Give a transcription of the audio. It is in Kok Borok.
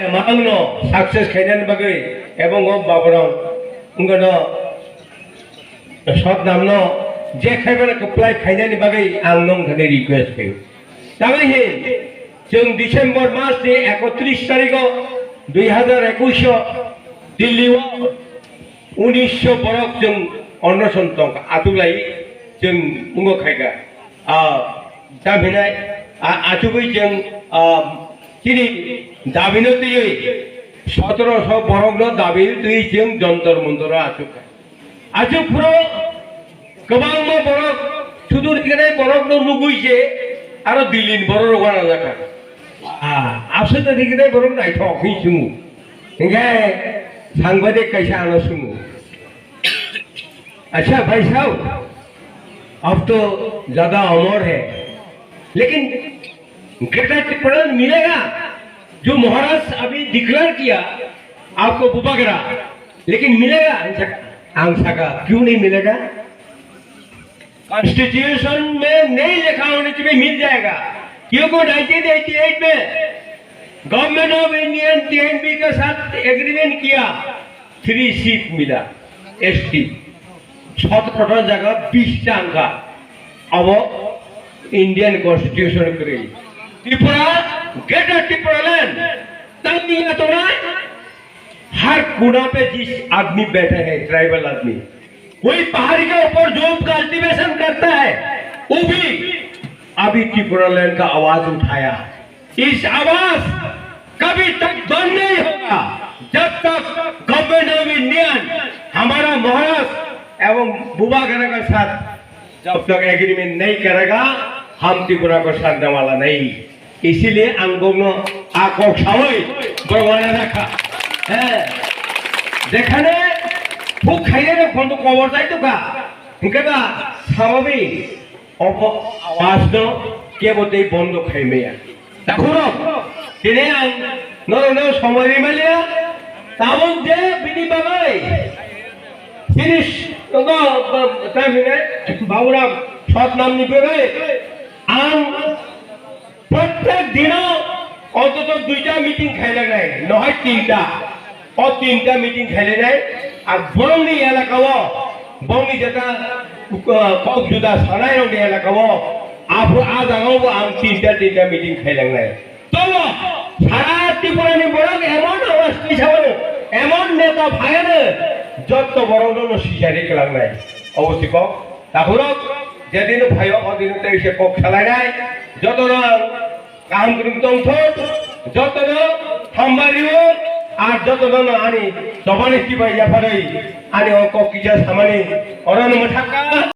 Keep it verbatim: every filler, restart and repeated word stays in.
Mangno success khainani bagwi ebong o baborok wngkano sotnamno je khaibana kwplai khainani bagwi ang nong thani request khaio. Tamni hin chwng December mas ni ekotris tarikh o dui hazar ekwis o Delhi o unisho borok chwng onnoson tongkha, achuklai chwng wngkha khaikha. Ah, tamhinai, ah, achugwi chwng, ah, chini dabino twiwi sotoroso borokno dabi twiwi chwng Jontor Montor o achukha. Achuk phuru kwbangma borok sudur hinai borokno nugwi se aro Delhi ni borok rok wanajakha. Ah, aswk hinai borok naithok hin chwng. Hinkhe sangbadik kaisa ano swngo, "अच्छा भाई साहब, अब तो ज्यादा अमर है, लेकिन ग्रेटर टिप्रालैंड मिलेगा? जो महाराज अभी डिक्लेयर किया आपको बुबागरा, लेकिन मिलेगा?" Ang saka, "क्यों नहीं मिलेगा? कॉन्स्टिट्यूशन में नहीं लिखा होने से भी मिल जाएगा, क्योंकि नाइनटीन एटी एट में गवर्नमेंट ऑफ इंडियन टीएनबी के साथ एग्रीमेंट किया, थ्री सीट मिला एसटी, सत्रह टा जगह बीस टा अंका। अब इंडियन कॉन्स्टिट्यूशन करी त्रिपुरा, ग्रेटर टिप्रालैंड, तंग नहीं है तो ना?" हर कोना पे जिस आदमी बैठे हैं, ट्राइबल आदमी, कोई पहाड़ी के ऊपर जो कल्टीवेशन करता है, वो भी अभी त्रिपुरालैंड का आवाज उठाया। इस आवाज कभी तक बंद नहीं होगा, जब तक गवर्नमेंट ऑफ इंडियन हमारा महाराष्ट्र एवं बुबागरा के साथ जब तक एग्रीमेंट नहीं करेगा, हम त्रिपुरा को छोड़ने वाला नहीं। इसीलिए ang bokno a kok sawi borok wana rakha. He, jekhane phuk khainai rok phono kobor jai tongkha, hinkhe ba swababik obo awaj no kebo tei bondo khai maya. Takhurok, tini ang norokno somoi rimaliya, tabuk je bini bagwi finish tongo, tamhinai Baburam sotnamni bagwi ang Prottek dino ontoto duita meeting khailainai, nohai tinta. O tinta meeting khailainai, ar borokni elakao, borokni jeta, uh, kok juda sanairokni elakao, aphuru a jagao bo ang tinta, tinta meeting khailangnai. Tobo sara Tripurani borok emon awas tisabano, emon neta phaiano, jotto borokno sijari kwlangnai. Obo si kok. Takhurok, jedin phaio, odin tei se kok salainai, jotono ang kaham kwrwng tongthok, jotono hambai rio, ar jotono ani chobani chibai yapharwi, ani o kok kisa samani, orono mwthangkha.